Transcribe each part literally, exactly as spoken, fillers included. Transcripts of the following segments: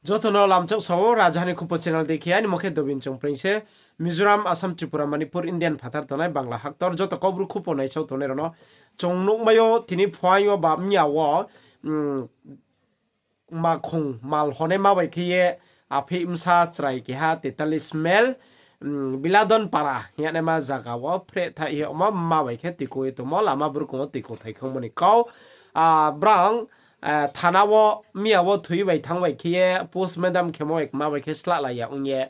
Joto no lamchak sao, Rajaha ni Khupo channel dei khe, aini mo khe Dobin Chongpreng se. Mizoram, Assam, Tripura, Manipur, Indian phathar tongnai Bangla haktor joto Kaubru khupo naisao tongnai rao no chung nuhmai ou, tini phuaing yo ba mya wo, mm, Makhong Malhone ma bai khe ye, aphi bsa chrai keha tetalis mel, mm, Biladon Para hing ye naima zaga wo phreh thaih ye omo ma bai khe tuikou ye tongmo, lama burkong wo tuikou thaikhangmo ni kau. Ah, brang, eh, thana wo, mya wo thoi bai thanng bai khe ye, postmortem khemo bai kma bai khe slahlai ya ong ye,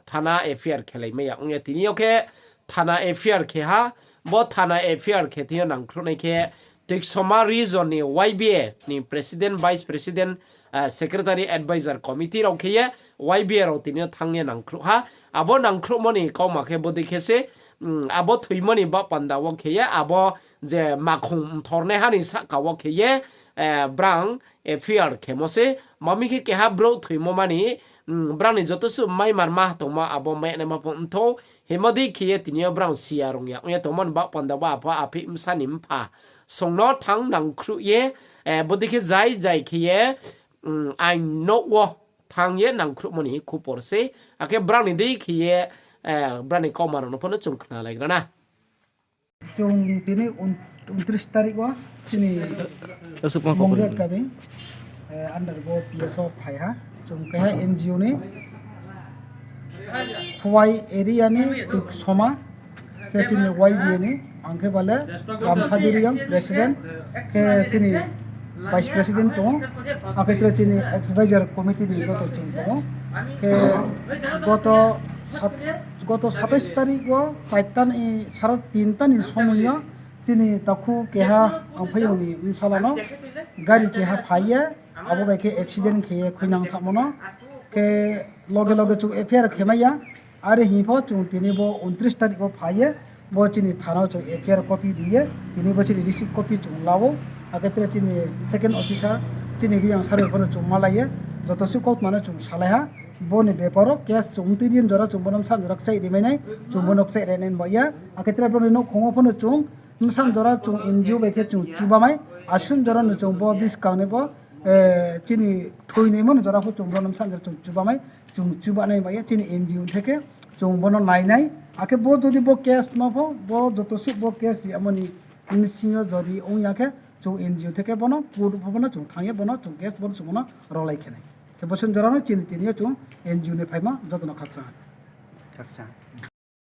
thana F I R khelai mai ya ong ye. Tini yo khe thana F I R khe ha, bo thana F I R khe tini yo nangkhruh nai khe, Tuiksoma region ni Y B A ni president, vice president, eh, secretary, advisor committee rao khe ye, Y B A rao tini yo thanng ye nangkhruh ha. Abo nangkhruhmo ni kauma khe bodei khe se, mm, abo thoimo ni baoh panda wo khe ye, abo je Makhong mthornaiha ni sahka wo khe ye, eh, brang F I R khemo se, ma mi khe keha brouh thoimo mani, mm, brang ni joto suh mai marma tongmo abo mai naima pho mthou, himo dei khe ye tini yo brang siya rung ya ong ye tongmo ni baoh panda wo apho aphi bsa ni mpha song no thanng nangkhruh ye, eh, bodei khe jai jai khe ye, mm, ain nouh wo thanng ye nangkhruhmo ni khupor se, akhe brang ni dei khe ye, eh, brang ni kauma rao no pho no chung khnalaigra na. Chung tini un-, untris tarik wo chini Mongdet Kabing, eh, under bo P S O phai ha. Chung keha N G O ni Khowai area ni Tuiksoma, khe chini Y B A ni, ang khe bale Ramsadi Reang president, khe chini vice president tong ou, akhe tre chini advisor committee ni joto chung tong ou. Khe goto sat-, goto satais tarik wo charta ni, saro tinta ni somoi yo chini takhu keha ang phaiyong ni bsala no gari keha phai ye, abo bai khe accident khe ye khuinang thangmo no. Khe loge loge chung F I R khe mai ya. Are hing pho chung tini bo untris tarik wo phai ye, bo chini thana wo chung F I R copy ri ye, tini bo chini receipt copy chung la ou, akhe tre chini second officer, chini Reang sir bai pho no chung malai ye, joto suh kautma no chung salai ha, bo ni bepar wo case chung tui din jora chung bo no bsa jora kchaih ri mai nai, chung bo no kchaih ri nai ba ya, akhe tre bo ni nouhkhong wo pho no chung bsa jora chung N G O bai khe chung chuba mai, asuh jora no chung bo buskang ni bo, eh, chini thoinaimo ni jora pho chung bo no bsa jora chung chuba mai, chung chuba nai ba ya chini N G O theke chung bo no nai nai, akhe bo jodi bo case no pho, bo joto suh bo case ri amo ni bsing yo jodi ong ya khe, chung N G O theke bo no court pho bo no chung thanng ye bo no chung case bo no chung bo no rolai khe nai. Khe bo sung jora no chini tini yo chung N G O ni phaima joto no khakchang ha. Khakchang.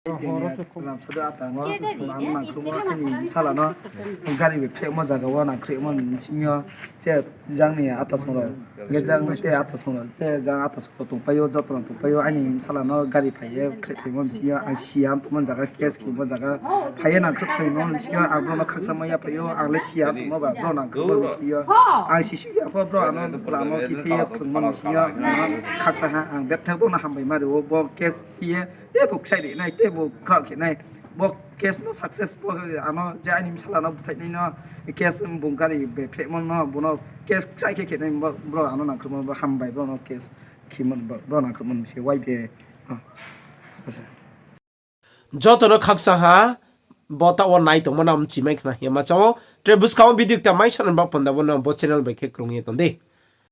Ramsadi ata no, ang nangkhruhmo aini bsala no gari bai phrehmo zaga wo nangkhruhmo bsing yo, che jang ni ata song rao, je jang te ata song rao, te jang ata song rao tongpai ou, joto no tongpai ou, aini bsala no gari phai ye phrehphaimo bsing yo, ang siya tongmo zaga, case khemo zaga, phai ye nangkhruhphaimo bsing yo, ang brao no khakchangmo yaphai ou, ang le siya tongmo ba, brao nangkhruhmo bsing yo, ang sisui ya pho brao ano bula no tithai ye phrungmo bsing yo, ang no khakchang ha, ang betha brao no hambai ma ri ou, bo case khe ye, teibo kchaih ri nai, teibo kraoh khe nai. Bo case no success, bo ano je aini bsala no búthaih nai no, case bung gari bai phrehmo no, bo no case kchaih khe khe nai, bo, brao ano nangkhruhmo, bo hambai brao no case khemo, bo, brao nangkhruhmo se Y B A. Joto no khakchang ha, bo taoh wo nai tongmo no mchimai khna hing ye ma chang ou. Tre buskang wo video kta mai sanani ba panda bo no bo channel bai khe krung ye tong di.